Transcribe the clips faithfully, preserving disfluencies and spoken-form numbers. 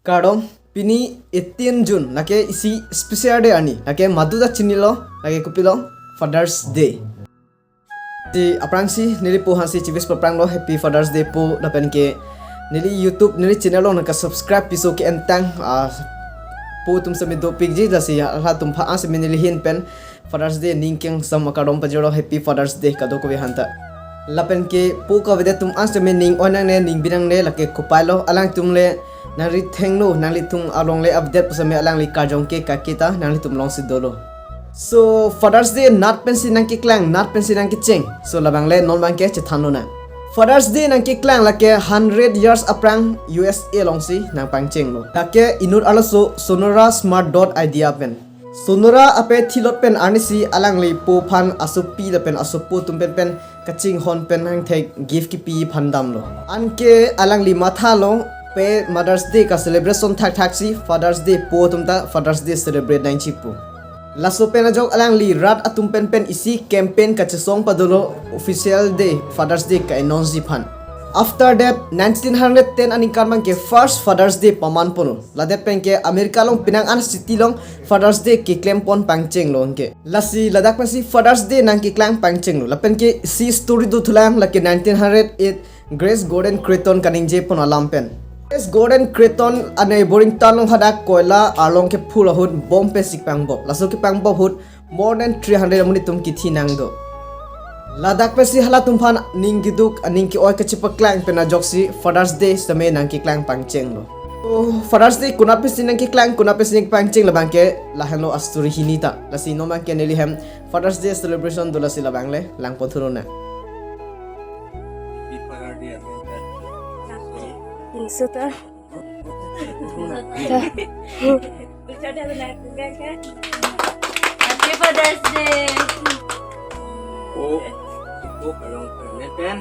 Kardom, pini eighteen June, lake isi special day arni, lake madu ta chinilo, lake kopilo, Father's Day. Si aphrangsi neli po aphansi chiwis paphranglo, Happy Father's Day po, lapen ke neli YouTube, neli channel along nangka subscribe piso ke-entang, ah, po atum semi dopikji, lasi halatum aphan semi neli ahin pen Father's Day ning kengsam akardom pajirlo, Happy Father's Day kadokave aphanta. Lapen ke po kavedet atum an semi ning oi nangne, ning bi nangne, lake kopai lo, alangtum le nangri thengno, nanglitum along le update pu semi alangli karjong ke kaki ta nanglitum alongsi dolo. So Father's Day nat pensi nangkeklang, nat pensi nangkecheng. So labang le non abangke chethan lonang. Father's Day nangkeklang lake hundred years aphrang U S A alongsi nangpangchenglo. Lake inut arloso Sonora Smart dot idea pen. Sonora ape thilot pen arnisi alangli po aphan asopi lapen asopo atum pen pen kachinghon pen hangthek gift kipi aphan damlo. Anke alangli mathalo pe Mother's Day ka celebration thakthaksi Father's Day po atum ta Father's Day celebrate nangji pu. Laso pen ajok alangli rat atum pen pen isi campaign kachesong padolo, official day Father's Day ka-announce ji aphan. After that, nineteen hundred ten aningkan abangke first Father's Day paman ponlo. Ladak pen ke America along penang an city along Father's Day keklem pon pangchenglo anke. Lasi ladak pensi Father's Day nangkeklang pangchenglo. Lapen ke isi story dothulang, lake nineteen hundred eight Grace Gordon Creighton kaningje pon alam pen. Grace Gordon Creighton ane boring tan along hadak koila arlong kephul ahut bomb pensi kepangbob. Laso kepangbop ahut more than three hundred amonit atum kithi nangdo. Ladak pensi halatum aphan ning keduk, ning ke-oi kachepaklang pen ajoksi Father's Day semi nangkeklang pangchenglo. Oh, Father's Day konat pensi nangkeklang, konat pensi nangkepangcheng labangke lahenlo a-story hini ta. Lasi non abangke neli hem Father's Day celebration do, lasi labang le lang pon thu lonang. Happy Father's Day, everyone. Insuta. Happy Father's Day. Oh, itu kalau permen, permen.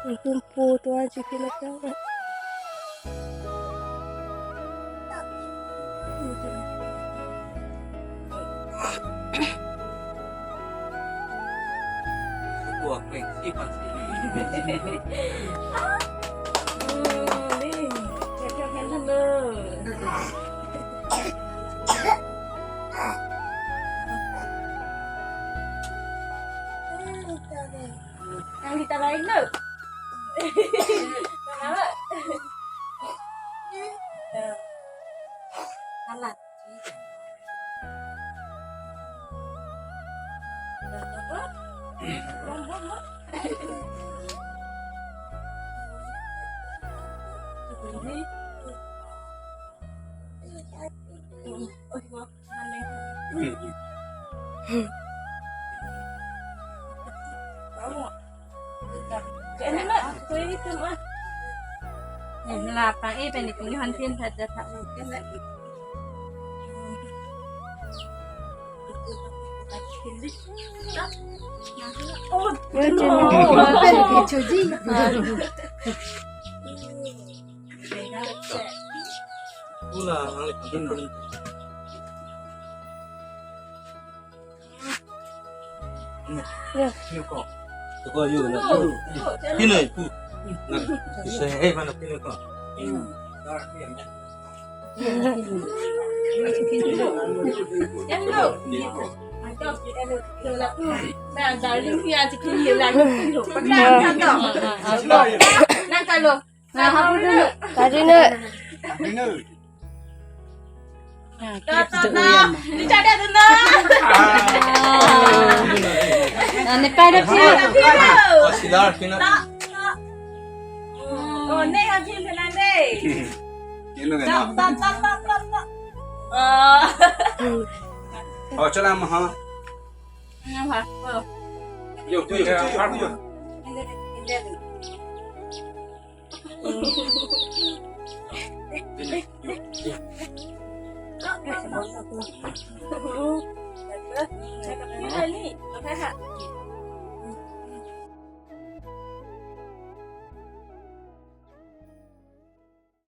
Itu foto aja kita tahu. Ang di tabain lo. Kenapa? Alat. Lapang eh, pendek ini hantin saja tak mungkin lah. Oh, pendek cuci. Pula, Ya. Ko, yo, na. Pino, pu. Na, isa, eh, mana pino ko? Yan lo. Yan lo. Darling, ya, chicken, ya, lagi. Nang kalau. Nah, hapu dulu. Tadi na. To, to, to. Ini cak dia tu, no. Ah, ni pai dah phi. Pai dah phi, no. Oh, silar, pino. To, to. Oh, ni kan phi phi nang deh. Kino kan? To, to, to, to, to, to. Oh. Oh, chala maha. Ngapa? Oh. Yo, yo, yo, yo.